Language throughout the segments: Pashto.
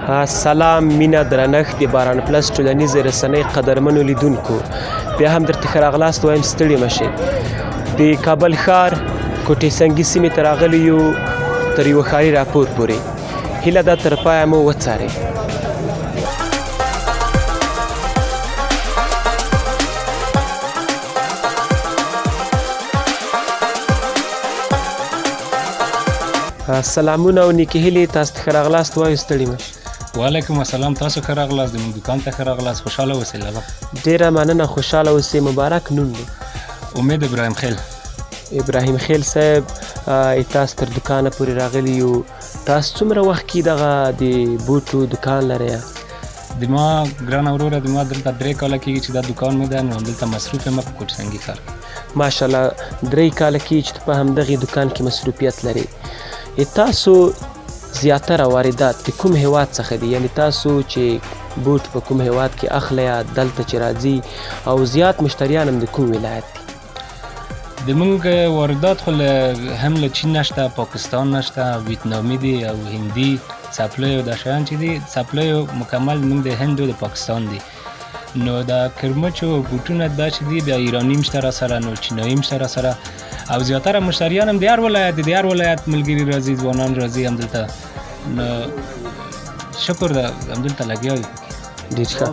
سلام مینه درنښت د باران پلس ټولنیزې رسنۍ قدرمنو لیدونکو بیا هم درته ښه راغلاست وایم. ستړي مه شئ. د کابل ښار کوټې سنګي سیمې ته راغلي یو تر یوه ښاري راپور پورې. هیله ده تر پایه مو وڅارئ. سلامونه او نیکې هیلې، تاسو ته ښه راغلاست وایو، ستړي مه شئ. وعلیکم السلام، تاسو ښه راغلاست، زموږ دکان ته ښه راغلاست، خوشحاله اوسئ لالا. ډېره مننه، خوشحاله اوسئ. مبارک نوم دی؟ امید ابراهیم خیل. ابراهیم خیل صاحب، تاسو تر دکانه پورې راغلي یو. تاسو څومره وخت کې دغه د بوټو دکان لرئ؟ د ما ګرانه وروره، د ما دلته 3 کاله کېږي چې دا دکان مې ده، نو همدلته مصروف یم په کوټسنګي ښار کې. ماشاءالله، 3 کاله کېږي چې په همدغې دکان کې مصروفیت لرئ. تاسو زیاتره واردات د کوم هیواد څخه دي؟ یعنی تاسو چې بوټ په کوم هیواد کې اخلئ، دلته چې راځي، او زیات مشتریان هم د کوم ولایت دي؟ د مونږ واردات خو هم له چین نشته، پاکستان نشته، ویتنامي دي او هندي څپلیو. دا شیان چې دي، څپلیو مکمل مونږ د هند او د پاکستان دي. نو دا کرمچو بوټونه دا چې دي، بیا ایراني هم شته را سره، نو چینایي هم شته را سره، او زیاتره مشتریان هم د هر ولایت دي، د هر ولایت ملګري راځي، ځوانان راځي همدلته. نو شکر ده، همدلته لګیا یو. ډېر ښه.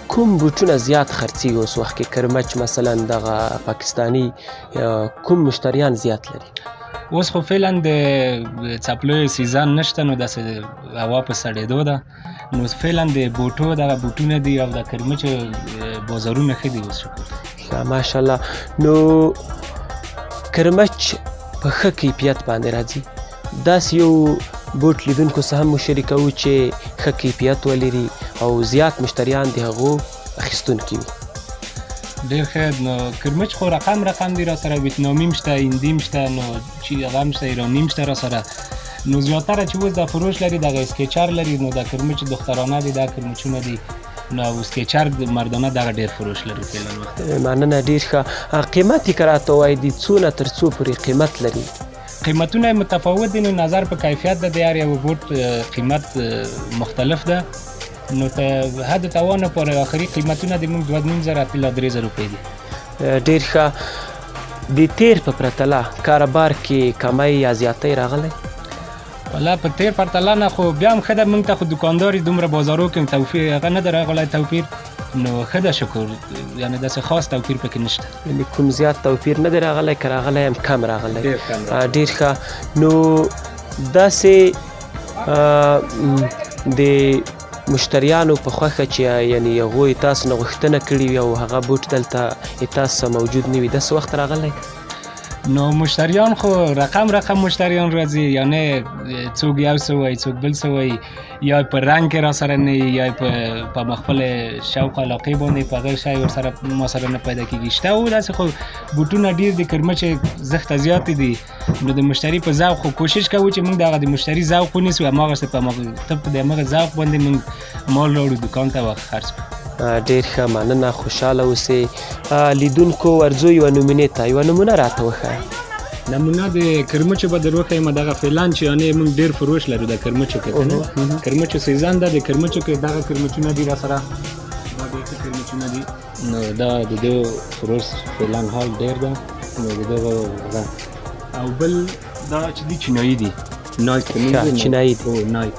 کوم بوټونه زیات خرڅېږي اوس وخت کې؟ کرمچ مثلا، دغه پاکستاني، کوم مشتریان زیات لري؟ اوس خو فعلا د څپلیو season نشته، نو داسې هوا په سړېدو ده، نو فعلا د بوټو دغه بوټونه دي او د کرمچو بازارونه ښه دي اوس، شکر. ښه، ماشاءالله. نو کرمچ په ښه کیفیت باندې راځي. داسې یو بوټ لیدونکو سره هم شریکوو چې ښه کیفیت ولري او زیات مشتریان د هغو اخیستونکي وي. ډېر ښه. نو کرمچ خو رقم رقم دي را سره، ویتنامي هم شته، هندي هم شته، نو چې هغه هم شته، ایراني هم شته را سره. نو زیاتره چې اوس دا فروش لري، دغه اسکیچر لري. نو دا کرمچ دخترانه دي، دا کرمچونه دي، نو اسکیچر مردانه دغه ډېر فروش لري فعلا وخت. مننه، ډېر ښه. قیمت یې که راته ووایې، د څو نه تر څو پورې قیمت لري؟ قیمتونه یې متفاوت دي، نو نظر په کیفیت ده، د هر یو بوټ قیمت مختلف ده. نو ته حد توانه پورې آخري قیمتونه د موږ 2500 الی 3000 روپۍ دي. ډېر ښه. د تیر په پرتله کاروبار کې کمی یا زیاتی راغلی؟ ولا په تیر پرتله نه، خو بیا هم ښه ده. موږ ته خو دکانداري دومره بازارو کې توفیر هغه نه ده راغلی توپیر، نو ښه ده شکر، یعنی داسې خاص توپیر پکې نشته. یعنی کوم زیات توپیر نه دی راغلی، که راغلی هم کم راغلی. ډېر کم راغلی. ډېر ښه. نو داسې د مشتریانو په خوښه چې یعنی هغوی تاسو نه غوښتنه کړې وي او هغه بوټ دلته تاسو سره موجود نه وي، داسې وخت راغلی؟ نو مشتریان خو رقم رقم مشتریان راځي، یعنی څوک یو څه وایي، څوک بل څه وایي، یا په رنګ کې را سره نه وي، یا په خپل شوق علاقې باندې په هغه شی ورسره ما سره نه پیدا کېږي. شته او داسې خو بوټونه ډېر دي، کرمچې زښته زیاتې دي. نو د مشتری په ذوق خو کوشش کوو چې موږ دغه د مشتری ذوق ونیسو، هماغسې په هماغه طبق د هماغه ذوق باندې موږ مال راوړو دکان ته او خرڅ کړو. ډېر ښه، مننه، خوشحاله اوسې. لیدونکو ورځو یوه نمونې ته، یوه نمونه راته وښایه. نمونه د کرمچو به در وښیم. دغه فعلا چې یعنی موږ ډېر فروش لرو د کرمچو کې، که نه کرمچو season ده، د کرمچو کې دغه کرمچونه دي را سره، دا ډېر ښه کرمچونه دي. نو دا د دې فروش فعلا حال ډېر ده. نو د دغه هغه او بل دا چې دي چینایي دي، نایک په نوم ښه، دي، چینایي دي. هو، نایک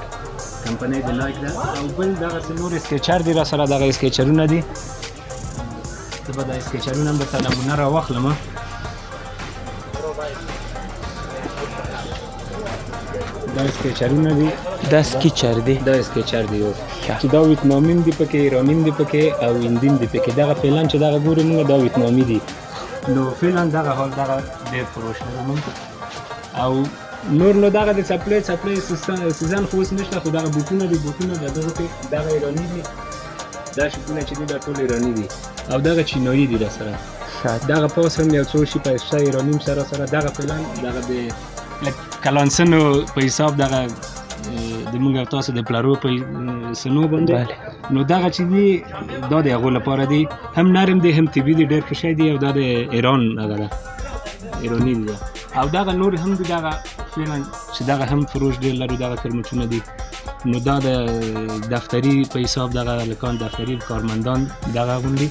کمپنۍ د نایک ده. او بل دغسې نور اسکیچر دي را سره، دغه اسکیچرونه دي. زه به دا اسکیچرونه هم درته نمونه راواخلم. دا اسکیچرونه دي. دا سکیچر دي؟ دا اسکیچر دی یو ښه. چې دا ویتنامیم دی پکې، ایرانیم دی پکې او هندیم دی پکې. دغه فعلا چې دغه ګورو موږ، دا ویتنامي دي. نو فعلا دغه حال دغه ډېر فروش لرو موږ. او نور نو دغه د څپلۍ season خو اوس نشته، خو دغه بوټونه دي. بوټونه د دغو کې دغه ایراني دي، دا شکونه چې دي دا ټول ایراني دي او دغه چینایي دي را سره. ښه. دغه پاس هم یو څو شي په شته، ایراني هم سره سره. دغه فعلا دغه د لږ کلانسنو په حساب دغه د موږ او تاسو د پلرو په سنو باندې. نو دغه چې دي دا د هغو لپاره دي، هم نرم دي هم طبي دي، ډېر ښه شی دي. او دا د ایران هغه ده، ایراني دي دا. او دغه نور هم دي، دغه فعلا چې دغه هم فروش ډېر لرو، دغه کرمچونه دي. نو دا د دفتري په حساب دغه هلکان دفتري کارمندان دغه اغوندي.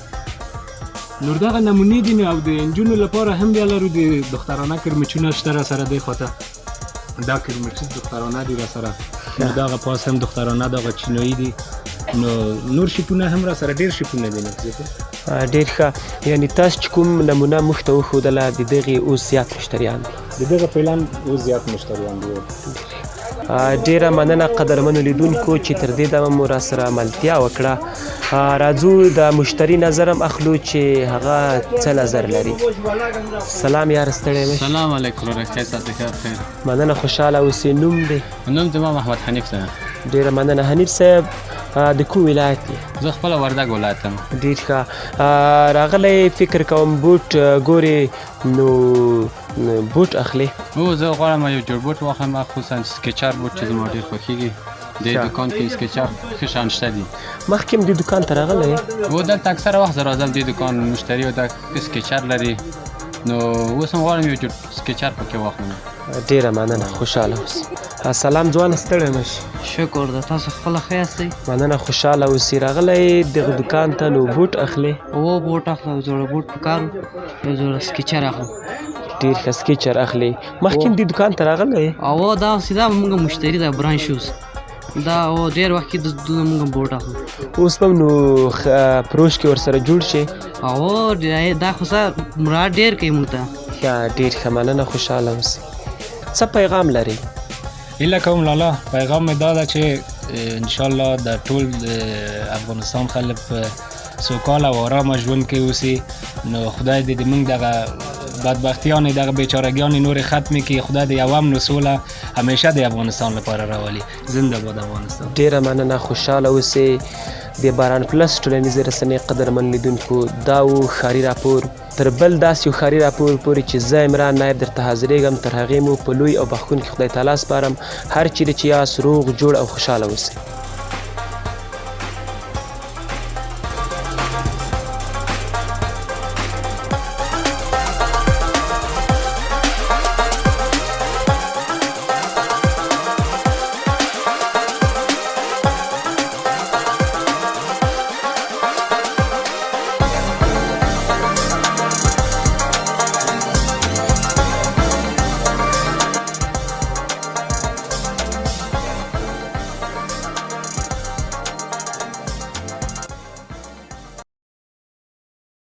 نور دغه نمونې دي. نو او د نجونو لپاره هم بیا لرو، د دخترانه کرمچونه شته را سره. دی خواته دا کرمچ دخترانه دي را سره. نو دغه پاس هم دخترانه دغه چینایي دي. نو نور شیپونه هم را سره ډیر شیپونه دي. نو ډیر ښه. یعنی تاسو چې کوم نمونه موږ ته وښودله، د دغې اوس زیات مشتریان دي؟ د دغه فعلا اوس زیات مشتریان دي. ډیره مننه قدرمنو لیدونکو چې تر دې دمه مو راسره ملتیا وکړه. راځو د مشتري نظر هم اخلو چې هغه څه نظر لري. سلام یار، ستړی مه. سلام علیکم وروره، ښه ساتې؟ ښه خیر. مننه، خوشحاله اوسې. نوم دی؟ نوم زما محمد حنیف دی. ډیره مننه حنیف صاحب، د کوم ولایت یې؟ زه خپله وردګ ولایت یم. ډیر ښه. راغلی فکر کوم بوټ ګورې، نو بوټ اخلې؟ هو، زه غواړم یو جوړ بوټ واخلم، خصوصا سکیچر بوټ چې زما ډېر خوښېږي. د دکان کې سکیچر ښه شان شته دي. مخکې هم دې دکان ته راغلی؟ هو، دلته اکثره وخت زه راځم، دې دکان مشتري او دا ښه سکیچر لري، نو اوس هم غواړم یو جوړ سکیچر پکې واخلم. ډیره مننه، خوشحاله اوسې. سلام ځوان، ستړی مه شې. شکر ده، تاسو خپله ښه یاستئ؟ مننه، خوشحاله اوسې. راغلی دغه دکان ته نو بوټ اخلې؟ هو، بوټ اخلم، یو جوړه بوټ پکار و، یو جوړه سکیچر اخلم. ډېر ښه. سکیچر اخلې. مخکې هم دې دکان ته راغلی؟ او دا سیده موږ مشتري ده بران شوز دا، او ډېر وخت کې دونه موږ بوټ اخلو. اوس به نو پروش کې ورسره جوړ شي؟ او دا خو څه مراد ډېر کوي موږ ته. ښه، ډېر ښه، مننه، خوشحاله اوسې. څه پیغام لرې؟ هیله کوم لالا، پیغام مې دا ده چې ان شاء الله د ټول افغانستان خلک په سوکاله او آرامه ژوند کې اوسي. نو خدای دې د موږ دغه بدبختیانې، دغه بیچارهګیانې نورې ختمې کړي. خدای دې یو امن و سوله همیشه د افغانستان لپاره راولي. زنده باد افغانستان. ډیره مننه، خوشحاله اوسې. د باران پلس ټولنیزې رسنۍ قدرمن لیدونکو، دا و ښاري راپور. تر بل داسې یو ښاري راپور پورې چې زه عمران نایب درته حاضرېږم، تر هغې مو په لوی او بخښونکي خدای تعالی سپارم. هر چیرې چې یاست، روغ جوړ او خوشحاله اوسئ.